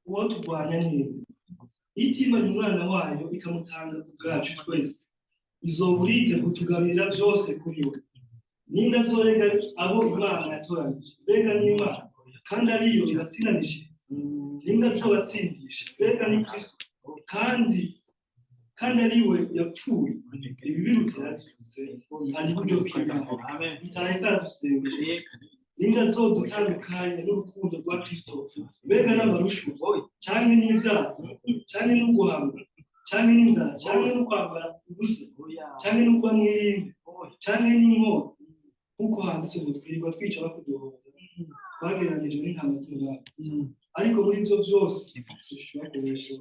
Uwo turwanya ninde? Itimanye umwana wayo ikamutanga ku bwacu twese, izobura ite kutugabirira byose kuri we? Ninde azorega abo Imana yatoranije? Mbega n'Imana, kandi ariyo ibatsindanishiriza? Ninde azobatsindisha? Mbega ni Kristo, kandi ari we yapfuye, ibi biruta yarazutse, ari iburyo bw'Imana, bitaye kadusenga. Ninde azodutandukanya n'urukundo rwa Kristo? Mbega n'amarushwa, canke n'ivyago, canke n'uguhamwa, canke n'inzara, canke no kwambara ubusa, canke no kuba mw'irinde, canke n'inkota? Nk'uko handitse ngo: "Twirirwa twica bakuduhora, twagereranijwe n'intama z'umwami." Ariko muri ivyo vyose dushobora kunesha,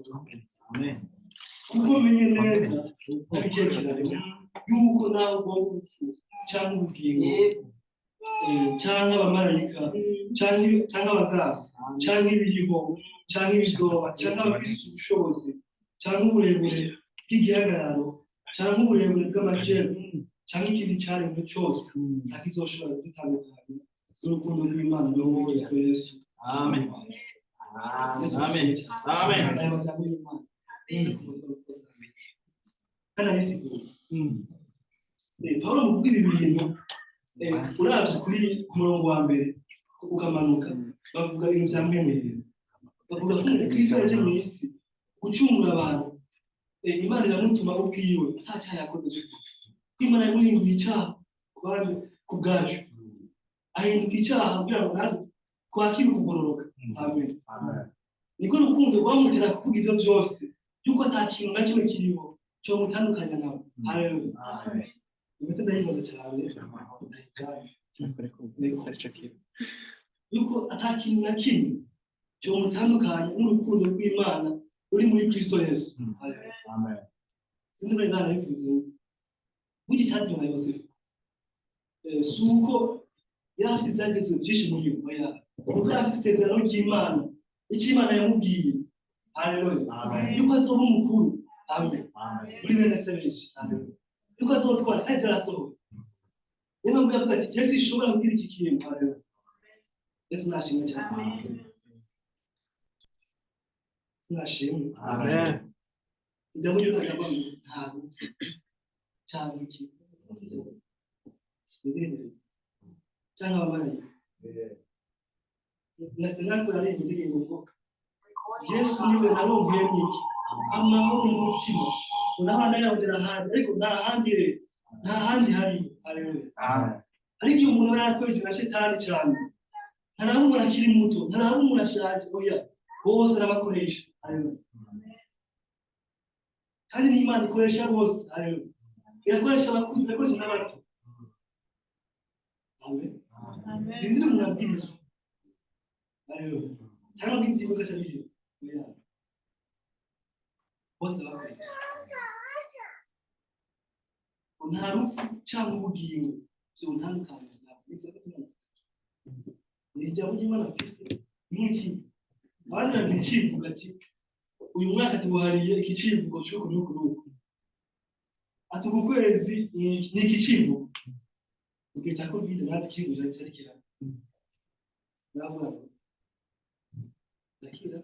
kuko menye neza ntabikekeranya yuko naho ugomba urupfu canke ubugingo, canke abamarayika, canke abaganza, canke ibiriho, canke ibizoba, canke abafise ubushobozi, canke uburebure bw'igihagararo, canke uburebure bw'amajepfo, canke ikindi caremwe cose, ntakizoshobora kudutandukanya n'urukundo rw'Imana no muri Kristo Yesu. Amen. Yesu Amen. ashimwe cyane. Amen. Aya majambo y'Imana kandi arisigura. Pawulo mu kuvuga ibi bintu, uravye kuri ku murongo wa mbere ukamanuka, bavuga ibintu vya mwemerera, bavuga ko Kristo yaje mw'isi gucungura abantu. Imana iramutuma ubwiwe ata cyaha yakoze, ko Imana yamuhinduye icyaha ku bandi, ku bwacu, ahinduka icyaha kugira ngo natwe twakire ukugororoka. Amen. Niko rukundo rwamutera kuvuga ibyo byose, yuko ata kintu na kimwe kiriho cyo mutandukanya nawe. Haleluya! Imiti ndayibona cyane, ndayijyanye yuko ata kintu na kimwe cyo mutandukanya n'urukundo rw'Imana ruri muri Kristo Yesu. Haleluya! Sinzi ko Imana yabivuze burya icyatsi nka Yosefu. Si uko yari afite ibyagezwe byinshi muri we, oya, kuko yari afite isezerano ry'Imana, icyo Imana yamubwiye. Haleluya! Yuko azoba umukuru, amen, muri bene se benshi. Haleluya! Yuko azotwara, kandi byarasohoye. Niyo mpamvu yavuga ati: "Jye sinshobora kugira iki kintu." Haleluya! Yesu nashimwe cyane, nashimwe. Amen. Ijambo ry'Imana riravuga ngo nta rupfu cyangwa iki indirimbo cyangwa abamarayika na senako yaririmba indirimbo ngo Yesu niwe naronkeye n'iki amahoro mu mutima, ngo naho ndayarondera ahandi, ariko nta handi rero, nta handi hari. Haleluya! Ariko iyo umuntu aba yarakoresheje na shetani cyane, ntaraba umuntu akiri muto, ntaraba umuntu ashaje, oya, bose arabakoresha. Haleluya! Kandi n'Imana ikoresha bose. Haleluya! Irakoresha abakuze, irakoresha n'abato. Amen. Ibindi umuntu abwiriza, haleluya, cyangwa bw'inzigo gaca biyo, oya, bose bakoresha. Nta rupfu cyangwa ubugingo byontandukanya nawe. Ni ijambo ry'Imana mfise, ni nk'iki abandi bagira icivugo ati: "Uyu mwaka tuwuhariye iki civugo c'uku n'uku n'uku." Ati: "Uku kwezi ni iki civugo." Mu gihe cya Covid natwe ikivugo cyari kihari, navuga ngo ndakira,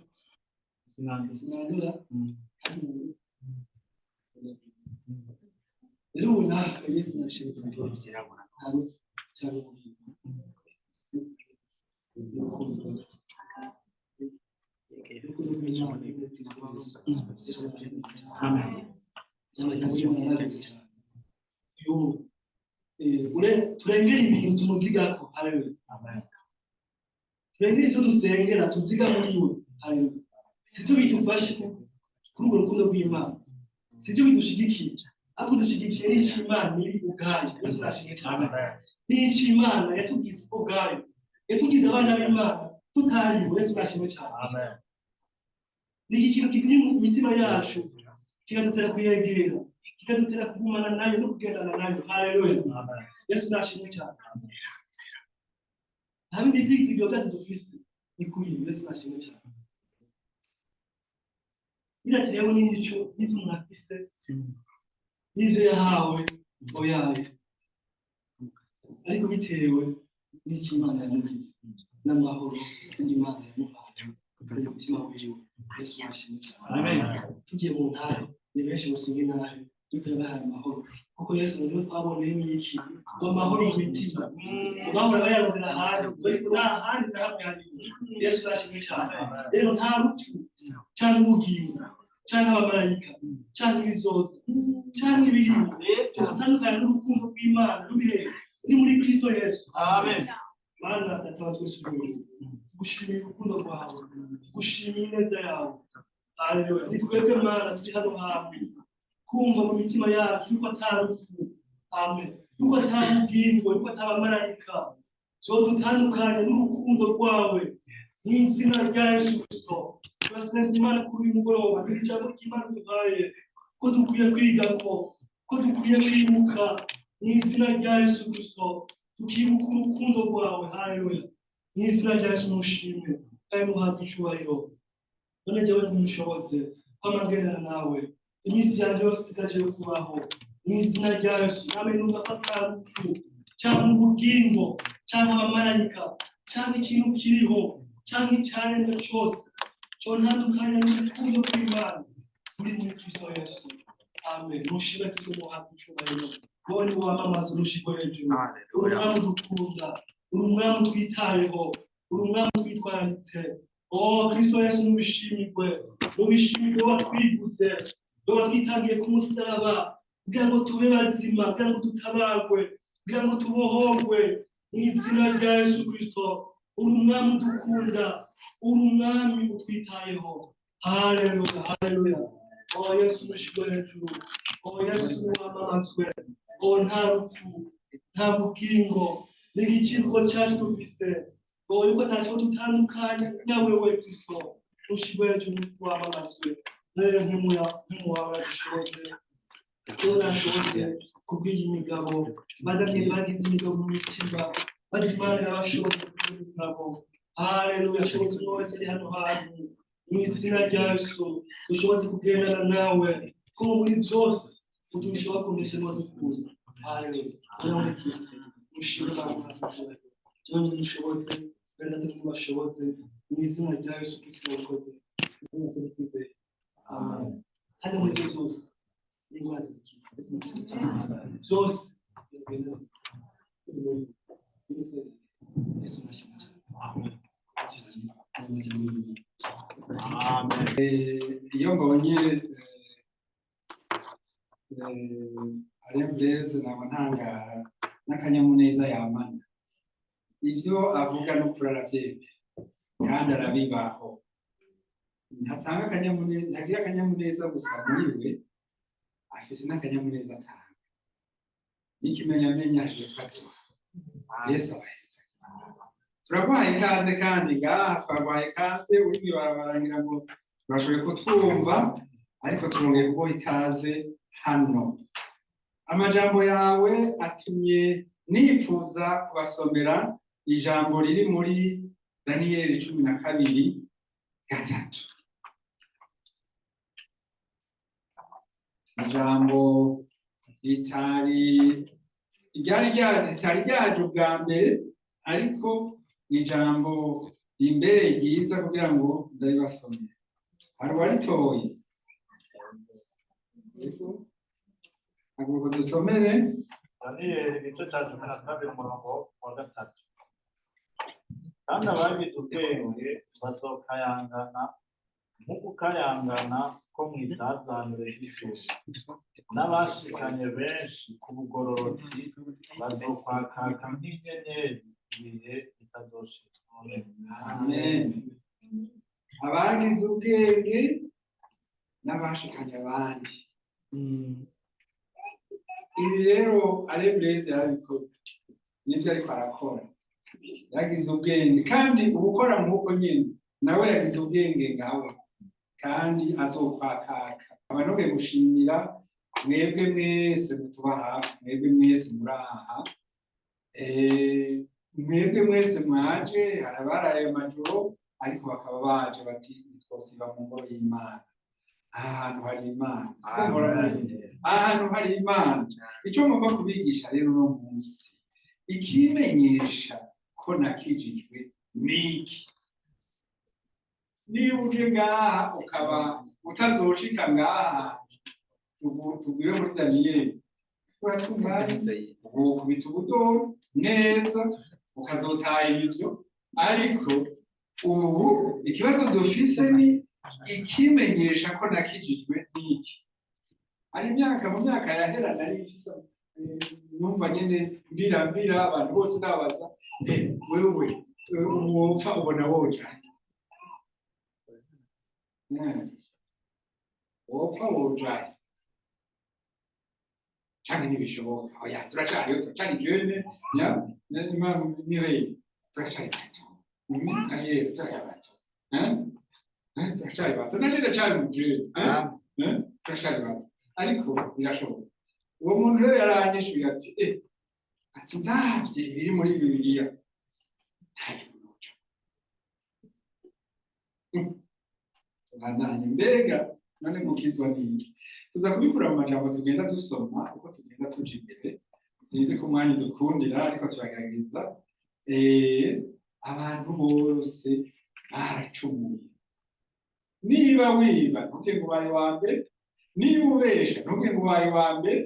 sinandura, kandi nandura. Rero ubu natwe, Yesu nashimye, nta rupfu cyangwa ubugingo, n'urukundo rwa Kristo, urukundo rw'Imana ruri muri Kristo Yesu. Yesu nashimye cyane. Amen. Amajambo y'Imana yarabitse cyane. Yumva turengere ibintu tumuzigako. Haleluya! Turengere ibyo dusengera tuziga muri we. Haleluya! Sibyo bidufashe kuri urwo rukundo rw'Imana, sibyo bidushigikiye, ahubwo dushigikiye n'icyo Imana iri ubwayo. Yesu nashimwe cyane. N'icyo Imana yatugize ubwayo, yatugize abana b'Imana tutaribo. Yesu nashimwe cyane. Ni iki kintu kiri mu mitima yacu, kikadutera kuyegera, kikadutera kugumana nayo no kugendana nayo. Haleluya! Yesu nashimwe cyane. Nta bindi byizigiro byacu dufise, ni kuri Yesu. Nashimwe cyane. Biratewe n'icyo n'ibyo umuntu afise n'ibyo yahawe, oyaye, ariko bitewe n'icyo Imana yamugize n'amahoro Imana yamuhaye. Mu mutima wiwe. Yesu ashimwe cyane. Tugiye mu ntara, ni benshi musinga intahe, ariko yabahaye amahoro, kuko Yesu niwe twaboneye n'iki ngo amahoro mu mitima. Ngo bahora bayarondera ahandi, ariko nta handi na hamwe hariho. Yesu ashimwe cyane. Rero nta rupfu cyangwa ubugingo cyangwa abamarayika cyangwa ibizoza cyangwa ibiriho tutandukanye n'urukundo rw'Imana ruri hehe? Ruri muri Kristo Yesu. Mana Data wa twese uri mu ijuru, gushimiye urukundo rwawe, gushimiye ineza yawe. Haleluya. Ni twebwe, Mana, turi hano hantu kumva mu mitima yacu yuko ata rupfu, amen, yuko ata bugingo, yuko ata bamarayika zodutandukanya n'urukundo rwawe. Mu izina rya Yesu Kristo, turasenga Imana kuri uyu mugoroba. Ni ijambo ry'Imana duhaye ko dukwiye kwiga, ko dukwiye kwibuka mu izina rya Yesu Kristo, tukibuka urukundo rwawe. Haleluya. Mu izina rya Yesu, mushimwe kandi muhabwe icyubahiro. None jyewe ntimushobotse kwamagerana nawe iminsi yanjye yose isigaje yo kubaho. Mu izina rya Yesu, nawe numva ko ata rupfu cyangwa ubugingo cyangwa abamarayika cyangwa ikintu kiriho cyangwa icyaremwe cyose cyontandukanya n'urukundo rw'Imana ruri muri Kristo Yesu. Amen. Mushime Kristo, muhabwe icyubahiro. Wowe ni wamamaza urushiko hejuru. Uri umwami udukunda, uri umwami utwitayeho, uri umwami utwitwararitse. Oh, Kristo Yesu, mubishimirwe, mubishimirwe. Watwiguze, watwitangiye ku musaraba kugira ngo tube bazima, kugira ngo dutabarwe, kugira ngo tubohorwe. Mu izina rya Yesu Kristo, uri umwami udukunda, uri umwami utwitayeho. Haleluya, haleluya. Oh Yesu, mushirwe hejuru. Oh Yesu, wamamazwe. Oh, nta rupfu, nta bugingo n'igiciro cyacu dufise, oh, yuko atacyo dutandukanye na wewe Kristo. Mushirwe hejuru, wamamazwe. Rero nk'umuwawe dushoboze, iyo nashoboze kubw'iyi migabo. Badaniel bagize imigabo mu mitima, bati Imana irabashoboze kubw'iyi migabo. Haleluya. Ashobotse umwe wese ari hano hantu, mu izina rya Yesu, dushobotse kugendana nawe, ko muri byose udushobora kunesha n'uwadukunda. Haleluya. Rero muri Kristo mushime Imana. Jewe ntimushobotse, bene data ntibashobotse. Mu izina rya Yesu Kristo wakoze mwese twizeye, amen. Kandi muri ibyo byose n'indwara zidakira byose biragenda. Yesu nashimwe cyane. Amen. Iyo mbonye Alain Blaise, naba ntangara n'akanyamuneza yamana. Ibyo avuga n'ukuri arabyemera kandi arabibaho. Ntatanga akanyamuneza, ntagira akanyamuneza gusa muri we, afise n'akanyamuneza atanga n'ikimenyamenya aje kukaduha. Yesu abaheza. Turaguhaye ikaze kandi ngaha twaguhaye ikaze. Uri mw'ibarabara, ngira ngo urashoboye kutwumva, ariko turongeye kuguha ikaze hano. Amajambo yawe atumye nipfuza kubasomera ijambo riri muri Daniyeli 12:3, ijambo ritari ryaje ubwa mbere, ariko ni ijambo rimbereye ryiza kugira ngo ndaribasomere. Hari uwaritoye? Yego. Haguruka dusomere. Daniyeli igice cya 12, umurongo wa 3: "Kandi abagize ubwenge bazokayangana nk'ugukayangana ko mu itazanure ry'ijuru, n'abashikanye benshi ku bugororotsi bazokwakaka nk'inyenyeri ibihe bitazoshira." Amen. Abagize ubwenge n'abashikanye abandi. Ibi rero Alain Blaise yarabikoze, nibyo ariko arakora. Yagize ubwenge, kandi ubukora nk'uko nyine nawe yagize ubwenge ngawe, kandi azokwakaka. Abanoge gushimira mwebwe mwese mutuba hafi, mwebwe mwese muri aha, mwebwe mwese mwaje. Hari abaraye amajoro ariko bakaba baje bati ntitwosiba mu ngoro y'Imana. Aha hantu hari Imana. Siko mpora nabivuga. Aha hantu hari Imana. Icyo ngomba kubigisha rero uno munsi, ikimenyesha ko nakijijwe niki? Niba uje ngaha ukaba utazoshika ngaha, tuguye muri Daniyeli, uratunganye, ukubita ubudoro neza, ukazotaha ibyo. Ariko ubu ikibazo dufise ni ikimenyesha ko nakijijwe n'iki. Hari imyaka, mu myaka yahera, nari mfise numva nyene mbira mbira abantu bose ndabaza: "Wewe wopfa ubona woja? Wopfa woja canke ntibishoboka?" Oya, turacariyo, turacari jeune ya Mireille, turacari bato. Ariel, turacari bato. Turacari bato, nanje ndacari mu jeune. Turacari bato, ariko birashoboka. Uwo muntu rero yaranyishuye ati ati ndavye ibiri muri Bibiliya, nta noja. Tubandanye. Mbega none gukizwa ni iki? Tuza kubikura mu majambo tugenda dusoma uko tugenda tuja imbere. Sinzi ko umwanya dukundira, ariko turagerageza. Abantu bose baracumuye. Niba wiba, ntuge ngo ubaye uwa mbere. Niba ubesha, ntuge ngo ubaye uwa mbere.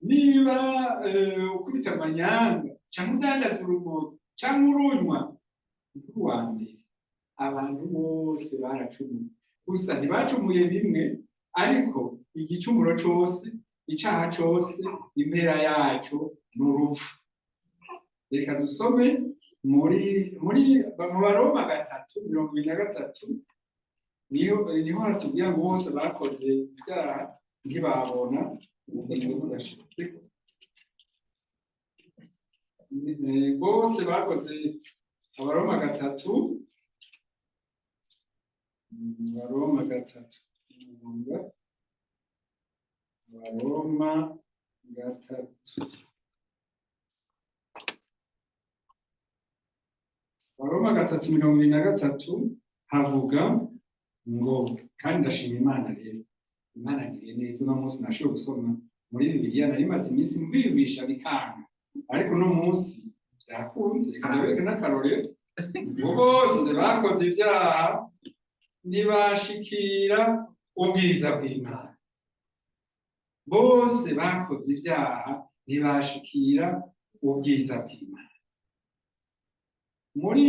Niba ukubita amanyanga, canke udandaza urumogi, canke urunywa, ntuba uwa mbere. Abantu bose baracumuye, gusa ntibacumuye bimwe, ariko igicumuro cose, icaha cose, impera yaco ni urupfu. Reka dusome muri mu Baroma 3:23. Niho hatubwira ngo bose bakoze ibyaha, ntibabona ubugingo budashira. Bose bakoze, Abaroma 3, Abaroma 3, Abaroma 3, Abaroma 3:23, havuga ngo, kandi ndashima Imana rero, Imana ngiriye neza, uno munsi nashoboye gusoma muri Bibiliya. Nari maze iminsi mbibisha bikanga, ariko uno munsi byakunze. Reka ndabereke n'akarorero ngo bose bakoze ibyaha, ntibashikira ubwiza bw'Imana. Bose bakoze ibyaha, ntibashikira ubwiza bw'Imana. Muri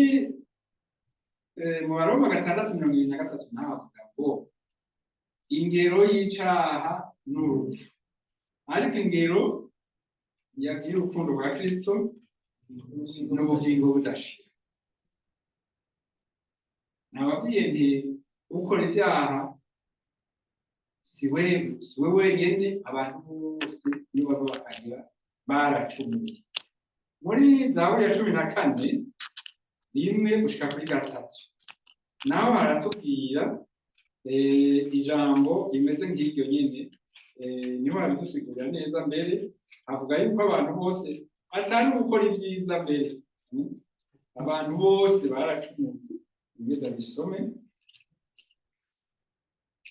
mu Baroma 6:23 naho avuga ngo ingero y'icaha n'urupfu, ariko ingero y'urukundo rwa Kristo n'ubugingo budashira. Nababwiye nti ukora ibyaha si we wenyene, abantu bose iyo bava bakagira baracumuye. Muri Zaburi ya 14, 1 gushika kuri 3, naho haratubwira ijambo rimeze nk'iryo nyene. Niho habidusigurira neza. Mbere avuga yuko abantu bose atari gukora ibyiza mbere. Abantu bose baracumuye. Ngenda bisome.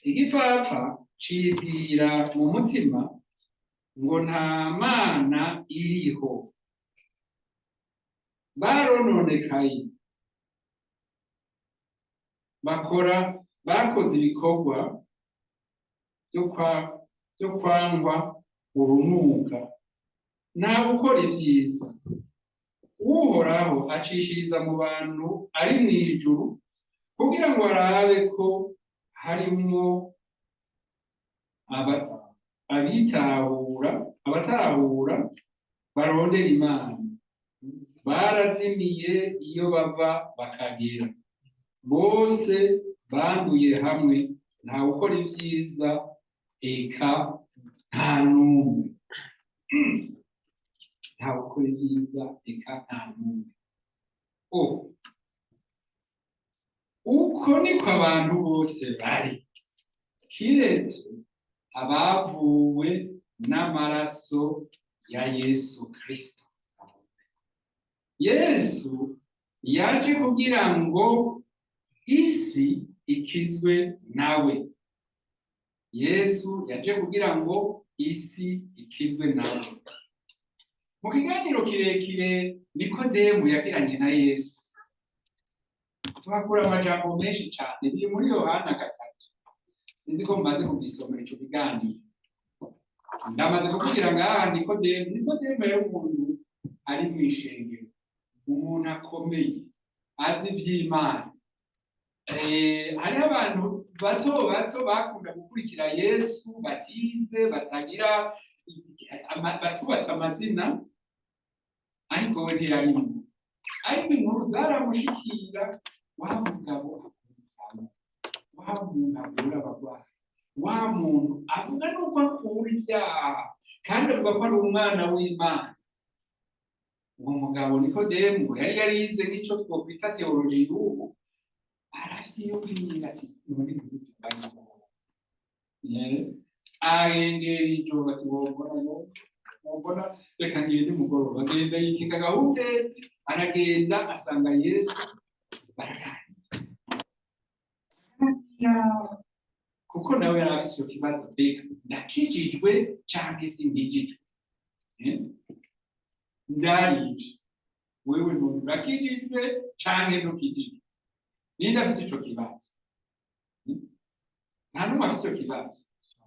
Igipfapfa cibwira mu mutima ngo nta Mana iriho. Barononekaye, bakora, bakoze ibikorwa byo kwangwa urunuka, nta gukora ibyiza. Uhoraho acishiriza mu bantu ari mu ijuru kugira ngo arabe ko harimwo abitahura, abatahura barondera Imana. Barazimiye iyo bava bakagera, bose banduye hamwe, nta gukora ibyiza, eka nta n'umwe. Nta gukora ibyiza, eka nta n'umwe. Uko niko abantu bose bari, kiretse abavuwe n'amaraso ya Yesu Kristo. Yesu yaje kugira ngo isi ikizwe nawe. Yesu yaje kugira ngo isi ikizwe nawe. Mu kiganiro kirekire Nikodemu yagiranye na Yesu, Tuhakura amajambo menshi cyane. Biri muri Yohana 3. Sinzi ko mumaze kugisoma ico kiganiro. Ndamaze kukugira ngaha Nikodemu. Nikodemu yari umuntu ari mw'ishengero, umuntu akomeye, azi ivy'Imana. Hariho abantu bato bato bakunda gukurikira Yesu, batize, batagira batubatse amazina, ariko we ntiyarimo. Ariko inkuru zaramushikira: wa mugabo akunda, wa muntu avura abarwayi, wa muntu avuga nuko akura ibyaha, kandi avuga ko ari umwana w'Imana. Uwo mugabo Nikodemu yari yarize nk'ico twokwita théologie y'ubu, aravyiyumvira ati: "None ntibitunganye." Arengera ijoro ati: "Wombona yo, wombona, reka ngende umugoroba." Agenda yikinga agahumbezi, aragenda asanga Yesu, baraganira, kuko nawe yari afise ico kibazo: mbega ndakijijwe canke sinkijijwe? Ndarije wewe none urakijijwe canke ntukijijwe? Ninde afise ico kibazo? Nta n'umwe afise ico kibazo: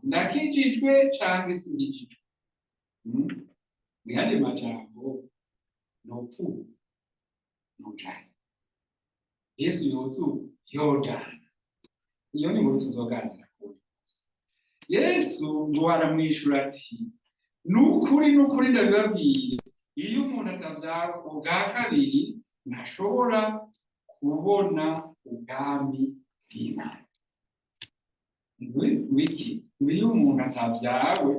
ndakijijwe canke sinkijijwe? Mu yandi majambo, nopfuye nojana, Yesu yozu yojana. Iyo ni inkuru tuzoganira kuri. Yesu ngo aramwishura ati: "Nukuri, nukuri, ndabibabwiye, iyo umuntu atavyawe ubwa kabiri ntashobora kubona ubwami bw'Imana." Wiki ngo iyo umuntu atavyawe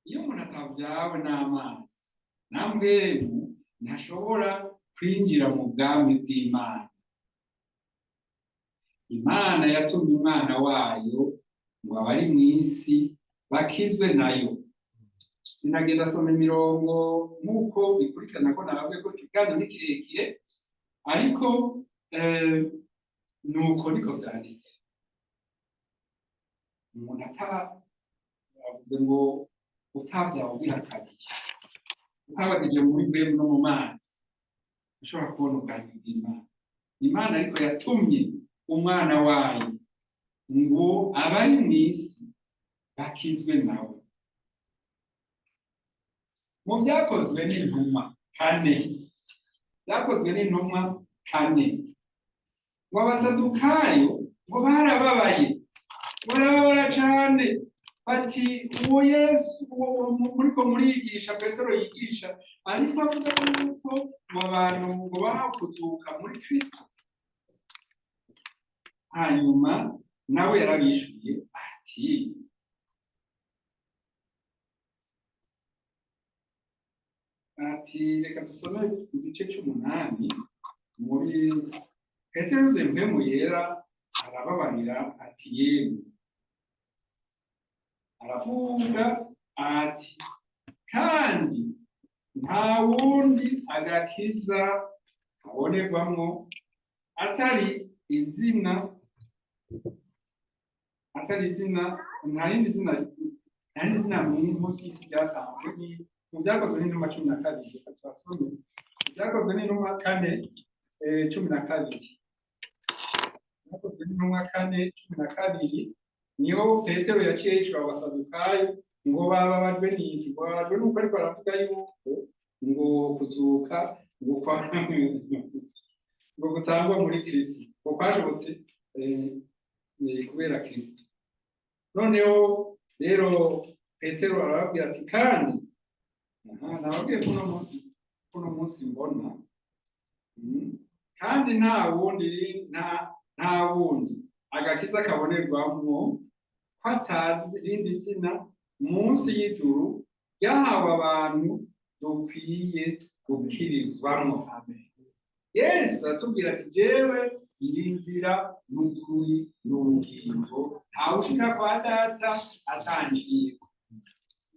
iyo umuntu atavyawe n'amazi na Mpwemu ntashobora kwinjira mu bwami bw'Imana. Imana yatumye umwana wayo ngo abari mw'isi bakizwe nayo. Sinagenda asoma imirongo nk'uko bikurikirana, ko nababwiye ko ikiganiro ni kirekire, ariko nuko niko vyanditse. Umuntu ata yavuze ngo utavyawe ugira kabiri, utabatije muri Mpwemu no mu mazi, ushobora kubona ubwami bw'Imana. Imana ariko yatumye umwana wayo ngo abari mw'isi bakizwe nawe. Mu Byakozwe n'Intumwa 4, Byakozwe n'Intumwa 4, ngo Abasadukayo ngo barababaye, barababara cane, bati: "Uwo Yesu uwo muriko murigisha, Petero yigisha, ariko avuga yuko ngo abantu ngo bahawe kuzuka muri Kristo." Hanyuma nawe yarabishuye ati reka dusome igice c'umunani muri Petero. Yuzuye Mpwemu Yera, arababarira ati: "Yemwe." Aravuga ati: "Kandi nta wundi agakiza kabonerwamwo atari izina, nta rindi zina, nta rindi zina munsi y'isi ryatanzwe." Ni mu Byakozwe n'Intumwa 12. Reka tuhasome Ibyakozwe n'Intumwa 4:12. Byakozwe n'Intumwa 4:12, niho Petero yaciye yicura Abasadukayo ngo bababajwe n'iki? Ngo bababajwe n'uko ariko aravuga yuko ngo kuzuka ngo kwa ngo gutangwa muri Kristo, ngo kwashobotse kubera Kristo. Noneho rero Petero arababwira ati: "Kandi aha nababwiye ko uno munsi mbona kandi nta wundi, nta wundi agakiza kabonerwamwo, ko atazi irindi zina munsi y'ijuru ryahawe abantu dukwiye gukirizwamwo." Yesu aratubwira ati: "Jewe iri nzira n'ukuri n'ubugingo, ntawe ushika kwa Data atangiye."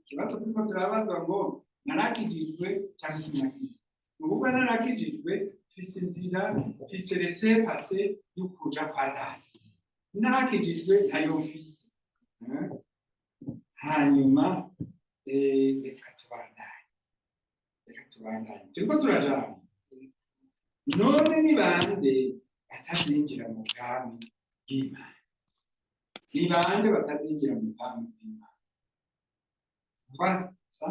Ikibazo turiko turabaza ngo: narakijijwe cyangwa sinakijijwe? Ni ukuvuga narakijijwe, mfise inzira, mfise laissez-passer yo kuja kwa Data. Narakijijwe, ntayo mfise. Hanyuma reka tubandanye. Reka tubandanye, turiko turajana. None ni bande batazinjira mu bwami bw'Imana? Ni bande batazinjira mu bwami bw'Imana? Twasa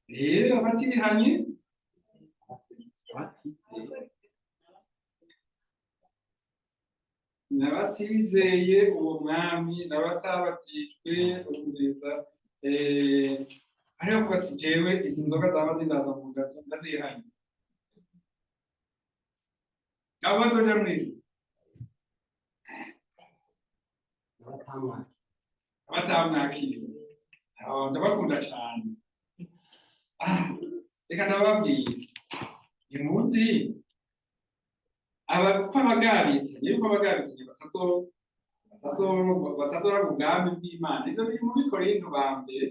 rero abatihanye, n'abatizeye uwo mwami, n'abatabatijwe. Urumviriza, hariho kuvuga ati: "Jewe izi nzoga zaba zindaza mu ngazo, ndazihanye." Abo bazoja mw'ijuru? Abatamwakiriye. Abo ndabakunda cane. Ah, reka ndababwira, ntimuzi aba ko abagabitanye, yuko abagabitanye batazoraba ubwami bw'Imana. Ivyo biri muri Korinto ba mbere,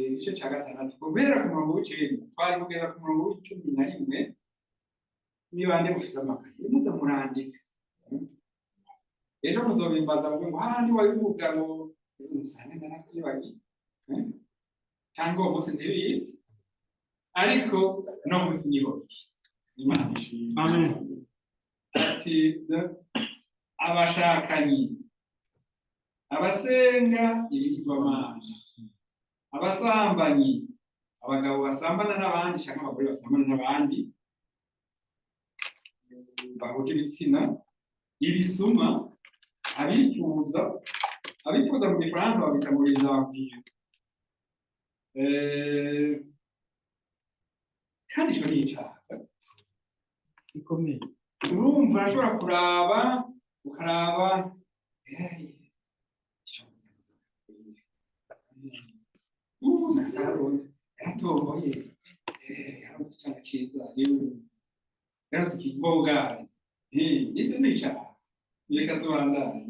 igice ca 6, guhera ku murongo w'9, twari kugeza ku murongo w'11. Niba nde mufise amakaye, muze murandika. Ejo muzobimbaza, muvuge ngo hahandi wabivuga, ngo musange naravyibagiye, cyangwa uwo munsi ntibizi, ariko no munsi niho. Imana ishimwe. Amen. Ati abashakanyi, abasenga ibigirwamana, abasambanyi, abagabo basambana n'abandi cyangwa abagore basambana n'abandi bahuje ibitsina, ibisuma, abifuza. Abifuza mu Gifaransa babita ngo les envieux. Kandi ico ni icaha gikomeye. Urumva, urashobora kuraba, ukaraba, ubu nararonse, yaratomboye, yaronse icana ciza, yewe yaronse ikibogari. Ivyo ni icaha. Reka tubandanye.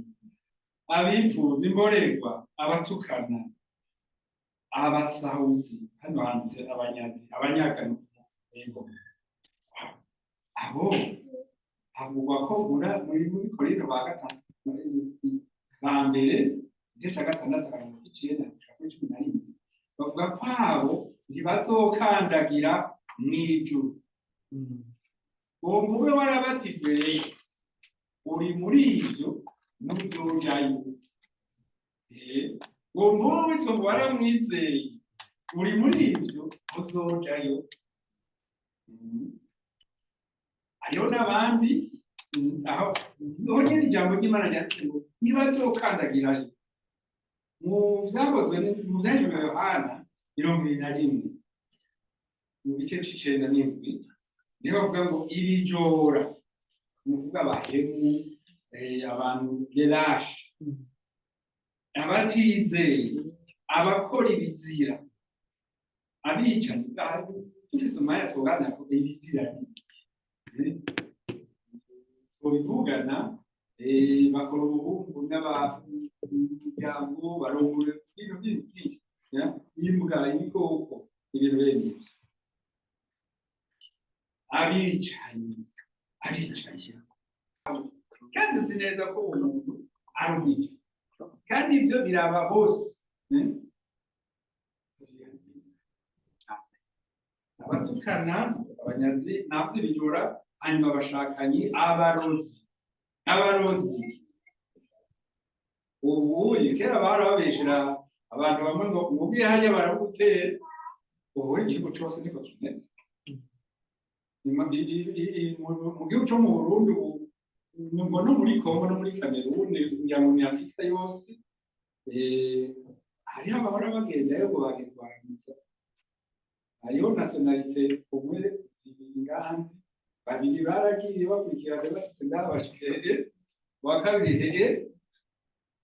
Abipfuza, imborerwa, abatukana, abasahuzi, hano handitse abanyazi, abanyagano. Yego, abo havugwa ko muri Korinto ba gatanu ba mbere, igice ca 6, akarongo k'9 gushika kuri 11, bavuga ko abo ntibazokandagira mw'ijuru. Uwo mube warabatijwe rero uri muri ivyo, ntuzojayo. Uwo mube witwa ngo waramwizeye, uri muri ivyo, ntuzojayo. Hariho n'abandi, aho niho nyene ijambo ry'Imana ryanditse ngo ntibazokandagirayo. Mu vyakozwe, mu vyanditswe na Yohana 21, mu gice c'97, niho bavuga ngo ibijora, ni ukuvuga abahemu, abantu berashe, abatizeye, abakora ibizira, abicanyi. Dufise umwanya twoganira ko ibizira tubivugana. Bakora ubuhungu n'abaryango, barongora ibintu byinshi byinshi, ya, imbwa, ibikoko, ibintu bene ivyo. Abicanyi, abicanyi, kandi uzi neza ko uwo muntu ari umwicanyi, kandi ibyo biraba bose. Abatukana, abanyazi, navyo ibijura, hanyuma abashakanyi, abarozi. Abarozi ubu, kera barababeshera abantu bamwe ngo ugiye hariya baragutera. Ubu igihugu cose niko kimeze. Mu gihugu co mu Burundi ubu, ngo no muri Kongo no muri Kameruni, kugira ngo ni Afrika yose, hariho abahora bagendayo ngo bagiye kubaramutsa. Hariho nationalité umwe, zibiri ngaha nzi, babiri baragiye bakurikirana, bashitse ngaha bashitse hehe, uwa kabiri hehe,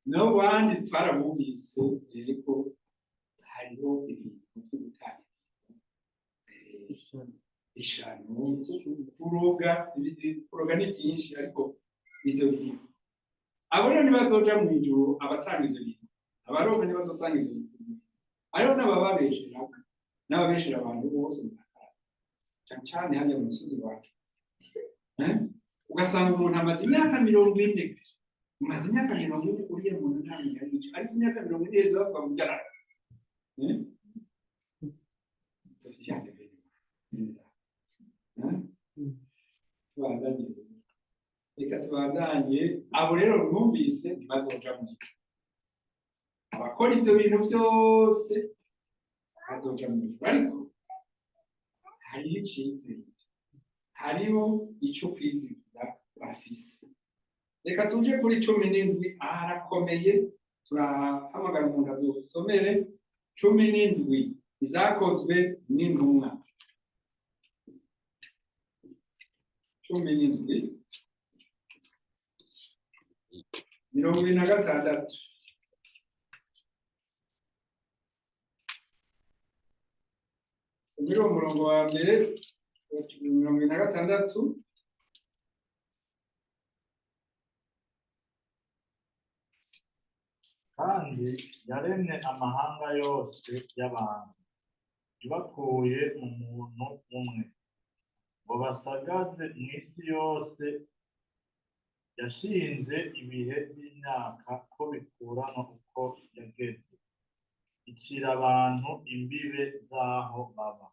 n'abandi twarabumvise ko hariho ibintu vyo gutanga ishano, kuroga. Kuroga ni byinshi, ariko ivyo bintu, abo rero ntibazoja mw'ijuru. Abatanga ivyo bintu, abaroga ntibazotanga ivyo bintu. Hariho n'abababeshera, n'ababeshera abantu bose mu ntara, cane cane hariya mu musozi wacu. Ugasanga umuntu amaze imyaka 40, umaze imyaka 40 uriya muntu ntamenya arico, ariko imyaka 40 iheze bavuga ngo byarara. Eh? Tubandanye, reka tubandanye. Abo rero mwumvise ntibazoja mu ijuru. Abakora ivyo bintu byose bazoja mu ijuru, ariko hariho icizere, hariho ico kwizigira bafise. Reka tuje kuri 17. Aha harakomeye, turahamagara umuntu adusomere 17, Ivyakozwe n'Intumwa 17, 26. Somera uwo murongo wa mbere, 26. Kandi yaremye amahanga yose y'abantu ibakuye mu muntu umwe, ngo basagaze mu isi yose. Yashinze ibihe by'imyaka ko bikurana uko yageze, icira abantu imbibe z'aho baba,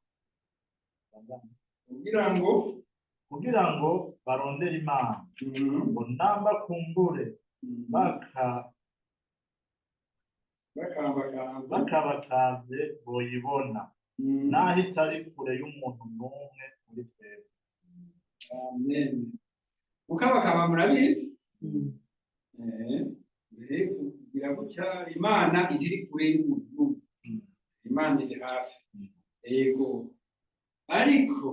kugira ngo kugira ngo barondere Imana, ngo namba kumbure bakambakamba bakabakavye boyibona, naho itari kure y'umuntu n'umwe muri twebwe. Amen. Gukabakaba murabizi, kugira gutya, Imana iri kure y'umuntu, Imana iri hafi. Yego, ariko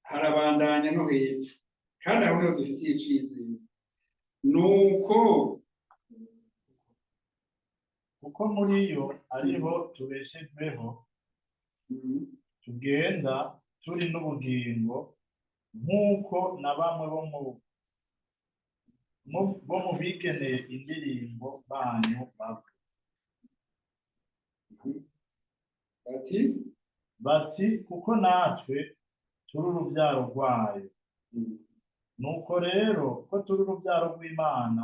harabandanya no hepfo, kandi aho niho dufitiye icizere, nuko Kuko muri yo ariho tubeshejweho, tugenda, turi n'ubugingo, nk'uko na bamwe bo mu bigeneye indirimbo banyu bavuze bati bati: "Kuko natwe turi urubyaro rwayo." Nuko rero ko turi urubyaro rw'Imana,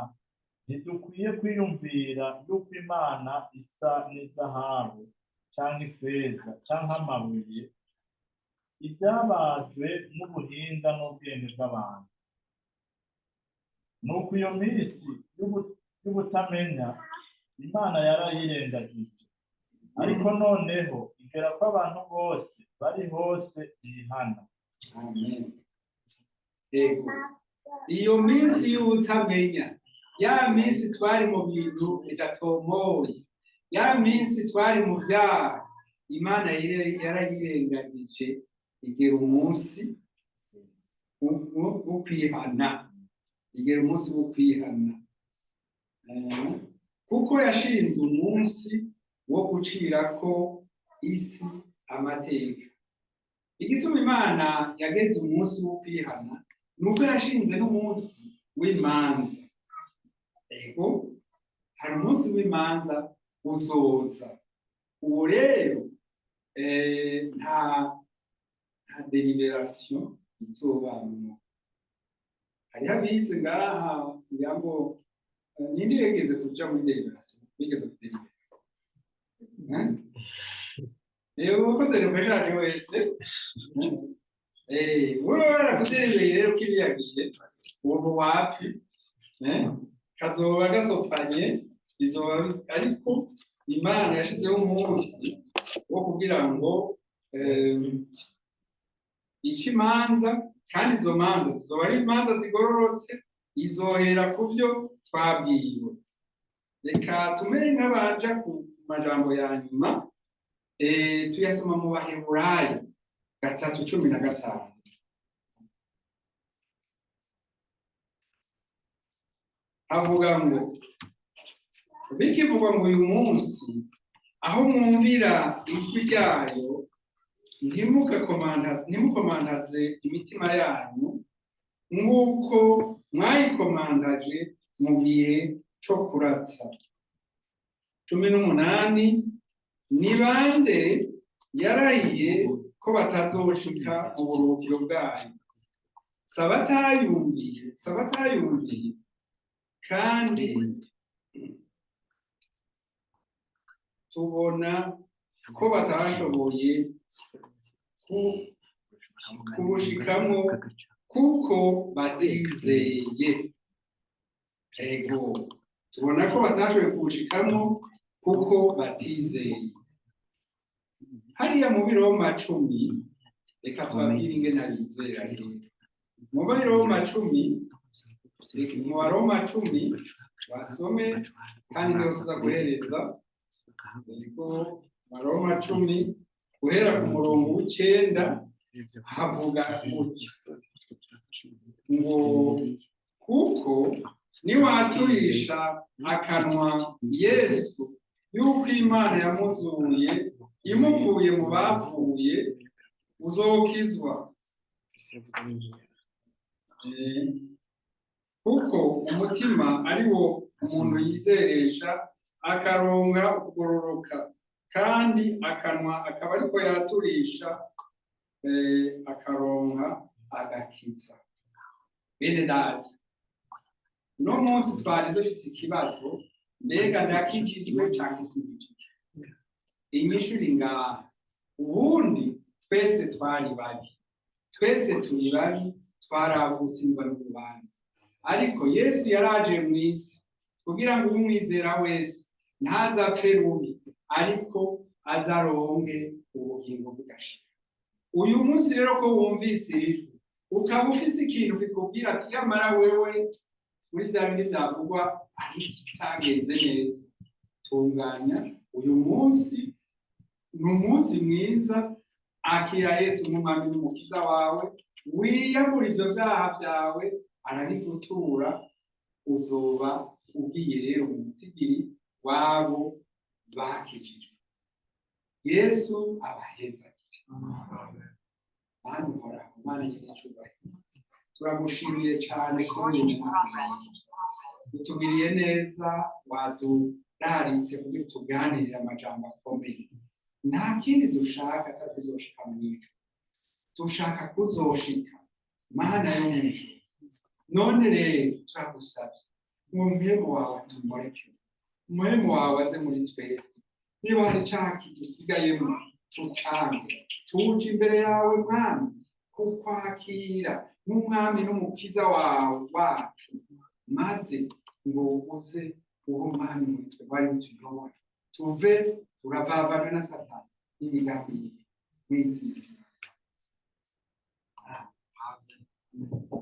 ntidukwiye kwiyumvira yuko Imana isa n'izahabu cyangwa ifeza cyangwa amabuye, ibyabajwe n'ubuhinga n'ubwenge bw'abantu. Nuko iyo minsi y'ubutamenya Imana yarayirengagije, ariko noneho igera ko abantu bose bari hose bihana. Amen. Yego, iyo minsi y'ubutamenya, ya minsi twari mu bintu bidatomoye, ya minsi twari mu byaha, Imana yarayirengagije, igera umunsi wo kwihana, igera umunsi wo kwihana. Kuko yashinze umunsi wo gucirako isi amateka. Igituma Imana yageze umunsi wo kwihana ni uko yashinze n'umunsi w'imanza. Ego, hari umunsi w'imanza uzoza. Uwo rero nta délibération izobamwo. Hariho abize ngaha, ngira ngo ninde yigeze kuja muri délibération, bigeze kudélibéra? Reba uwakoze repêchage wese, wowe warakudélibéreye rero ko ibiyagiye uwo wapi, kazoba gasopanye bizoba. Ariko Imana yashizeho umunsi wo kugira ngo ice imanza, kandi izo manza zizoba ari imanza zigororotse, izohera ku byo twabwiwe. Reka tumere nk'abaja ku majambo ya nyuma, tuyasoma mu Baheburayo 3:15. Avuga ngo: "Bikivugwa ngo: 'Uyu munsi, aho mwumvira ijwi ryayo, ntimukomantaze imitima yanyu nk'uko mwayikomantaje mu gihe co kuratsa.'" 18: "Ni bande yarahiye ko batazoshika mu buruhukiro bwayo? Si abatayumviye? Si abatayumviye?" Kandi tubona ko batashoboye. kubushikamo kuko batizeye. Ego, tubona ko batashoboye kubushikamo kuko batizeye. Hariya mu Biroma 10, reka tubabwire ingene bizera rero. Mu Biroma 10, mu Baroma 10 basome, kandi niho tuza guhereza. Ego, Baroma 10 guhera ku murongo w'9 havuga ngo: kuko niwaturisha akanwa Yesu yuko Imana yamuzuye imukuye mu bapfuye, uzokizwa. Kuko umutima ari wo umuntu yizeresha akaronka ukugororoka, kandi akanwa akaba ariko yaturisha akaronka agakiza. Bene data, uno munsi twari dufise ikibazo: mbega ndakijijwe canke sinkijijwe? Inyishu iri ngaha. Ubundi twese twari babi, twese turi babi, twaravutse imva n'urubanza, ariko Yesu yaraje mu isi kugira ngo umwizera wese ntazapfe rubi, ariko azaronke ubugingo budashira. Uyu munsi rero ko wumvise ijwi, ukaba ufise ikintu kikubwira ati yamara wewe muri vya bindi vyavugwa ariko kitagenze neza, tunganya. Uyu munsi ni umunsi mwiza. Akira Yesu nk'umwami n'umukiza wawe, wiyambura ivyo vyaha vyawe, arabigutura. Uzoba ugiye rero mu mutigiri wabo bakijijwe. Yesu abahezagire. Mana uhoraho, Mana nyir'icyubahiro, turagushimiye cane kuri uyu munsi mwiza. Utugiriye neza, waduraritse kugira tuganirire amajambo akomeye. Nta kindi dushaka atari kuzoshika mw'ijuru. Dushaka kuzoshika, Mana yo mw'ijuru. None rero turagusavye ngo mpwemu wawe atumureke, umuhemu wawe aze muri twebwe. Niba hari icaha kidusigayemo, tucange. Tuje imbere yawe, Mwami, kukwakira nk'umwami n'umukiza wawe wacu, maze ngo uze uwo mwami muri twe wari utuyobora, tuve turavavana na Satani n'imigambi yiwe, mw'izina rya Yesu. Nuko.